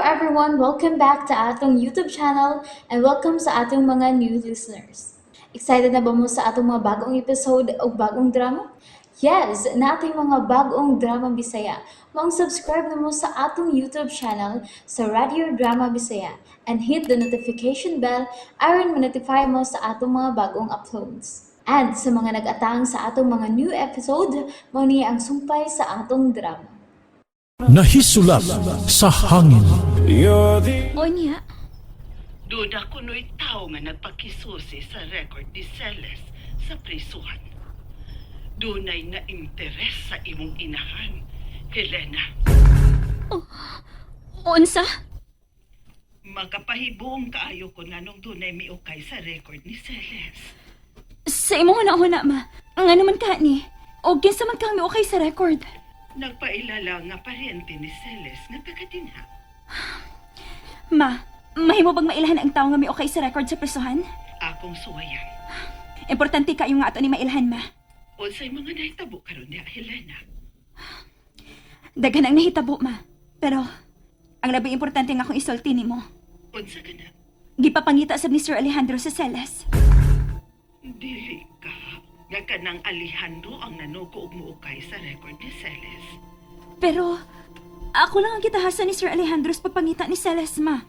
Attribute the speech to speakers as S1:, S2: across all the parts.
S1: everyone! Welcome back to atong YouTube channel and welcome sa atong mga new listeners. Excited na ba mo sa atong mga bagong episode o bagong drama? Yes, naa tay mga bagong drama Bisaya. Maong subscribe na mo sa atong YouTube channel sa Radio Drama Bisaya and hit the notification bell aron ma-notify mo sa atong mga bagong uploads. And sa mga nag-atang sa atong mga new episode, mao ni ang sumpay sa atong drama.
S2: Nahisulat sa hangin.
S3: Onya,
S4: Duda kuno'y tao nga nagpakisusi sa record ni Celes sa prisuhan. Dunay na interes sa imong inahan, Helena.
S3: Unsa?
S4: Makapahibuong kaayo ko nganong dunay miukay sa record ni Celes.
S3: Sa imong huna-huna, ma. Ngano man ka ni? O kinsa man kang miukay sa record?
S4: Nagpailala nga paryente ni Celes nga taga dinha.
S3: Ma, mahimo bang mailhan ang tao nga miukay sa record sa prisuhan?
S4: Akong suwayan.
S3: Importante kayo nga ato ni mailhan, ma.
S4: Unsay mga nahitabo karon niya, Helena?
S3: Daghan ang nahitabo, ma. Pero, ang labing importante nga akong isulti nimo.
S4: Unsa ka na?
S3: Gipapangita sab ni Sir Alejandro sa Celes.
S4: Dili ka. Nga kanang Alejandro ang nanugo og muukay sa record ni Celes.
S3: Pero, ako lang ang gitahasan ni Sir Alejandro sa pagpangita ni Celes, ma.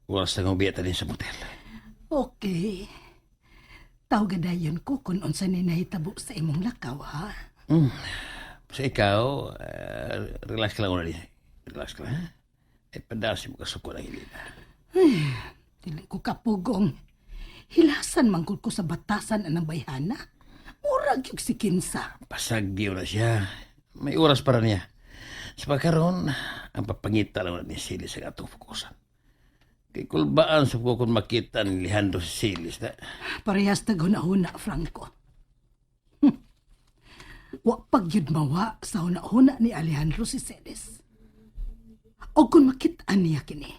S5: Oras na nga ubiya din sa motel.
S6: Okay. Tawag dayon ko kung unsa ni nahitabo sa imong lakaw, ha?
S5: Sa ikaw, relax ka lang una din. Relax ka lang, ha? Eh, padasi mo kasuko ng hilina.
S6: Dili ko kapugong. Hilasan man gud ko sa batasan anang bayhana. Murag yung si Kinsa.
S5: Pasagdi na siya. May oras para niya. Sa pagkaroon, ang papangita lang na ni Silis ang atong fokusan. Kay kulbaan sa ko kung makita ni Alejandro si Silis na.
S6: Parehas na huna-huna, Franco. Wa pag yun mawa sa huna-huna ni Alejandro si Celes. O kung makita niya kini,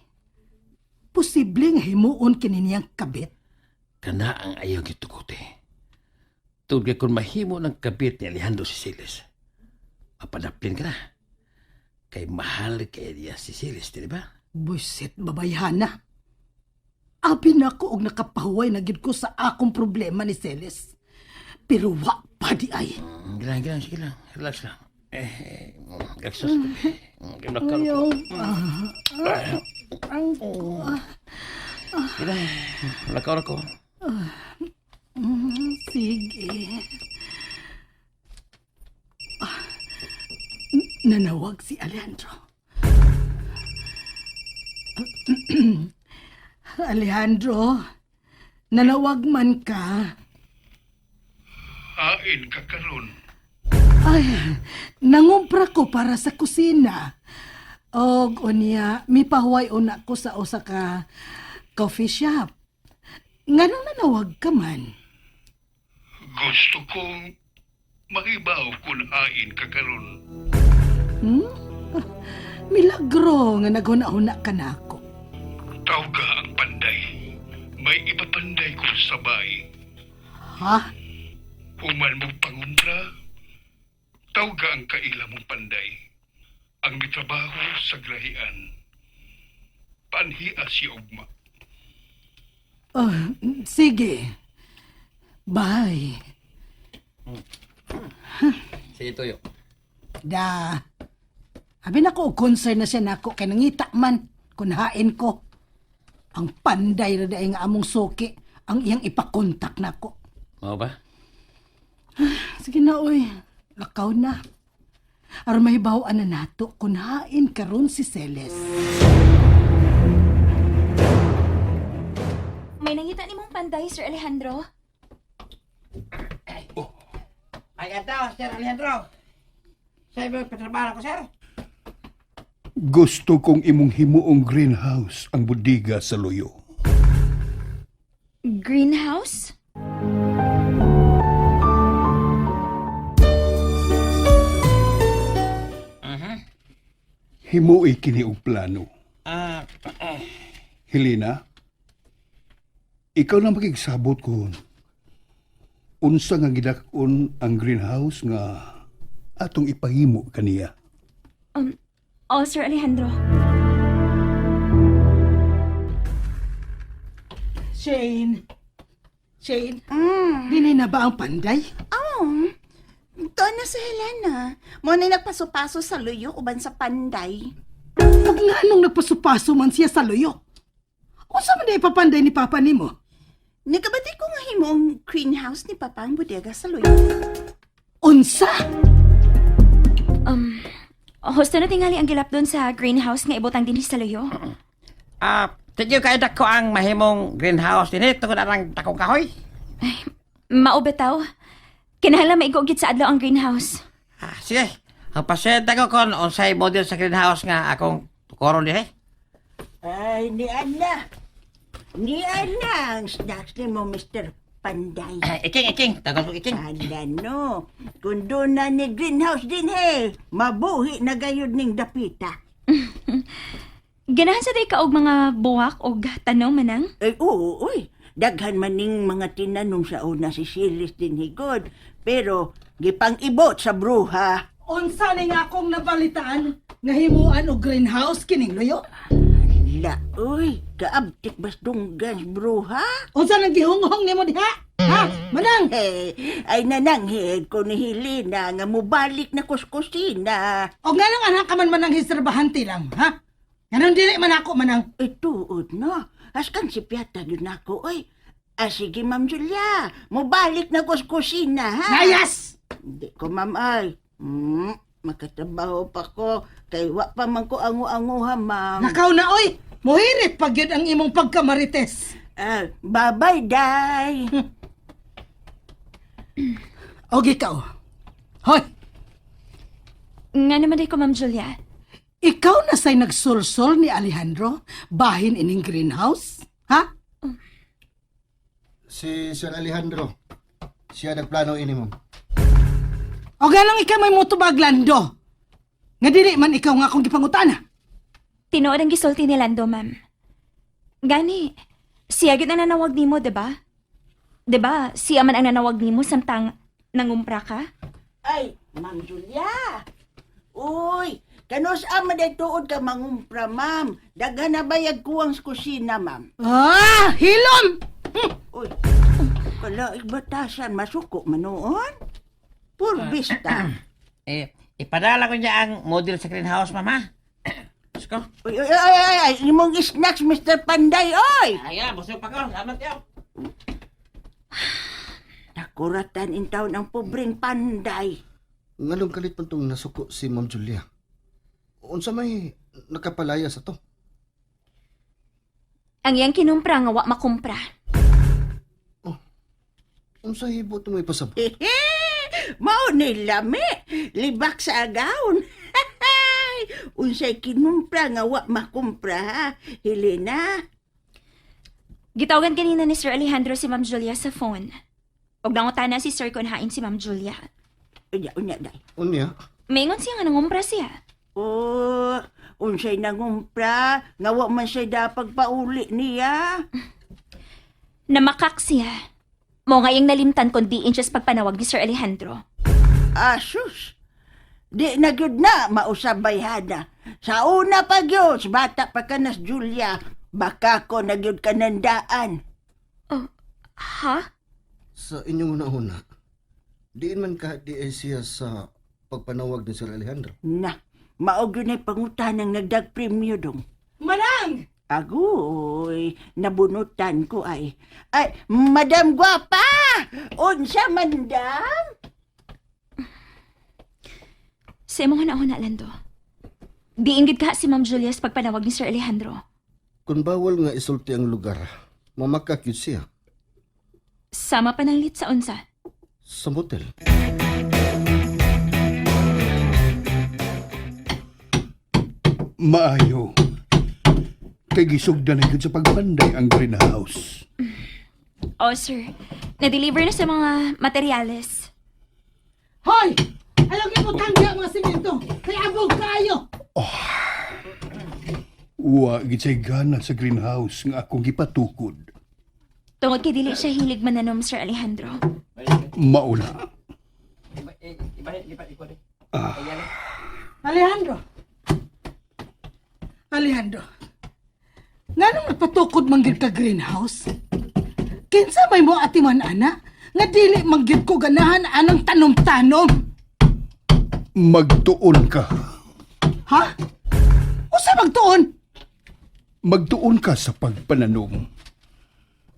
S6: posible nga himuon kini niyang kabit.
S5: Kana ang ayaw gituguti. Tungod kay kung mahimo ng kabit ni Alejandro si Silis, mapadaplin ka na. Kay mahal kay niya si Silis, di ba?
S6: Buisit, babayhana. Abi na ko og nakapahuway na gid ko sa akong problema ni Celes. Pero wa pa di ay.
S5: Gilang, gilang, sige lang. Relax lang. Eh, eh, relax lang. Ayaw. Gilang, lakaw ko.
S6: Sige. Ah, nanawag si Alejandro. Alejandro, nanawag man ka.
S7: Hain ka karon.
S6: Ay, nangumpra ko para sa kusina. Og unya, mipahuway una ko sa usa ka coffee shop. Nganong nanawag ka man?
S7: Gusto kong makibaw kung hain ka karon.
S6: Milagro nga naghuna-huna ka na ako.
S7: Tawga ang panday. May ipapanday ko sa bay.
S6: Ha?
S7: Human mong pangumpra. Tawga ang kaila mong panday. Ang mitrabaho sa grahian. Panhia si Ugma.
S6: Oh, sige. Bye.
S5: Sige, Toyo.
S6: Da. Abi na ko, concern na siya nako kay nangita man kun hain ko. Ang panday ra diay nga among suki ang iyang ipakontak nako.
S5: Mao ba?
S6: Sige na oy, lakaw na. Aron mahibaw-an na nato kun hain karon si Celes.
S3: May nangita ni mong panday, Sir Alejandro?
S8: Ay, ato, Sir Alejandro. Sa mo patrabaho ko, sir.
S7: Gusto kong imong himuong greenhouse ang budiga sa luyo.
S3: Greenhouse?
S7: Himuoy kini og plano.
S8: Ah,
S7: Helena, Ikaw na makigsabot ko. Unsa nga gidak-on ang greenhouse nga atong ipahimo kaniya.
S3: Oh, Sir Alejandro.
S6: Shane. Shane, dili na ba ang panday?
S9: Oh, doon na si Helena. Mo na nagpaso-paso sa luyo uban sa panday.
S6: Pag nga nung nagpasupaso man siya sa luyo. Unsa man di ipapanday ni Papa nimo?
S9: Nagabati ko nga himong greenhouse ni Papa ang bodega sa luyo.
S6: Unsa?
S3: Husto na tingali ang gilap doon sa greenhouse nga ibutang dinhi sa luyo.
S8: Thank you kay dako ang mahimong greenhouse dinhi tungod arang dakong kahoy.
S3: Mao bitaw. Kinahanglan maigo gid sa adlaw ang greenhouse.
S8: Sige. Ang pasyente ko kon unsay model sa greenhouse nga akong tukoron dinhi.
S9: Ay, ni Anna. Ni Anna ang snacks ni mo, Mr. Panday.
S8: Iking, iking. Tagal ko iking.
S9: Ala no, kung doon na ni greenhouse din he, mabuhi na gayud ning dapita.
S3: Ganahan sa day ka og mga buwak og tanom manang?
S9: Ay, oo, uy. Daghan man ning mga tinanom sa una si Silis din higod. Pero, gipang-ibot sa bruha.
S6: Unsa ni nga akong nabalitaan nga himuan og greenhouse kining luyo?
S9: La, uy, kaabtik bas dunggan bruha.
S6: Unsa nang gihunghong nimo diha? Ha? Manang!
S9: Eh, ay nananghed ko ni Helena nga mubalik na kuskusina.
S6: O nga nang anak ka man manang hiserbahante lang, ha? Ganun dili man ako manang.
S9: Ay, tuod no. Askan si Piata yun ako, oy. Ah, sige, Ma'am Julia. Mubalik na kuskusina, ha?
S6: Layas!
S9: Hindi ko, ma'am, ay. Makatrabaho pa ko. Kay wa pa man ko angu-anguha, ma'am.
S6: Nakaw na oy! Muhirit pag yun ang imong pagkamarites.
S9: Ah, bye-bye, day.
S6: Og ikaw. Hoy,
S3: Nga naman day ko, Ma'am Julia.
S6: ikaw na say nagsulsol ni Alejandro bahin ining greenhouse? Ha?
S10: Si Sir Alejandro, siya nagplano ini, ma'am.
S6: O ganang ikaw may mutubag Lando. Nga dili man ikaw nga akong gipangutana.
S3: Tinuod ang gisulti ni Lando, ma'am. Gani, siya gyud ang nanawag nimo, 'di ba? 'Di ba? Siya man ang nanawag nimo samtang nangumpra ka?
S9: Ay, Ma'am Julia. Uy, kanus ama day tuod ka mangumpra, ma'am. Daghan na bayag kuwang sa kusina, ma'am.
S6: Ah, hilom!
S9: Uy, kala batasan masuko man noon. Purbista.
S8: Eh, ipadala ko niya ang model sa greenhouse, mama. Diyos ko.
S9: Uy, uy, ay, ay, ay, imong snacks, Mr. Panday, oy!
S8: Ay, busog pa ko. Salamat kayo.
S9: Nakuratan in taon ang pobreng Panday.
S10: Nganong kalit man tong nasuko si Ma'am Julia? Unsa may nakapalaya sa to?
S3: Ang iyang kinumpra nga wa makumpra.
S10: Unsa hibot mo ipasabot?
S9: Mao ni lami, libak sa agawon. Unsay kinumpra nga wa makumpra, ha? Helena.
S3: Gitawagan kanina ni Sir Alejandro si Ma'am Julia sa phone. Og nangutana si Sir kung hain si Ma'am Julia.
S9: Unya, unya, day.
S10: Unya,
S3: Maingon siya nga nangumpra siya.
S9: Oh, unsay nangumpra, nga wa man siya dapat pauli niya.
S3: Namakak siya. Mo nga iyang nalimtan kon diin siya sa pagpanawag ni Sir Alejandro.
S9: Asus, di na gyud na mausabay hana. Sa una pa gyud, sa bata pa ka nas Julia, baka ko na gyud kanandaan.
S3: Ha?
S10: sa inyong una-una, diin man ka di ay siya sa pagpanawag ni Sir Alejandro.
S9: Na, mao gyud nay pangutanang nagdag premyo dong.
S6: Manang!
S9: Agoy, nabunutan ko ay. Ay, Madam Guapa! Unsa mandam?
S3: Sa imong huna-huna, Lando. Diin gid ka si Ma'am Julia sa pagpanawag ni Sir Alejandro.
S10: Kung bawal nga isulti ang lugar, mamakak yun siya
S3: Sama pananglit sa unsa.
S10: sa motel.
S7: Maayo. Kay gisugdan na gyud sa pagpanday ang greenhouse.
S3: Oh, sir. Na-deliver na sa mga materyales.
S6: Hoy! Ayaw gibutang diha mga simento. Kay abog kayo.
S7: Wa gid say gana sa greenhouse nga akong gipatukod.
S3: Tungod kay dili siya hilig mananom, Sir Alejandro.
S7: Mauna.
S6: Alejandro. Alejandro. Nganong nagpatukod man gyud ka greenhouse? Kinsa may mo atiman ana? Nga dili man gyud ko ganahan anang tanom-tanom.
S7: Magtuon ka.
S6: Ha? Usa magtuon?
S7: Magtuon ka sa pagpananom.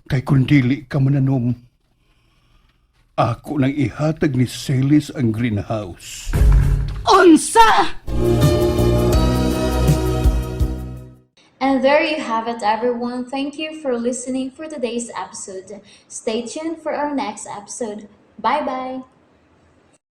S7: Kay kung dili ka mananom, ako nang ihatag ni Celis ang greenhouse.
S6: Unsa?
S1: And there you have it, everyone. Thank you for listening for today's episode. Stay tuned for our next episode. Bye bye.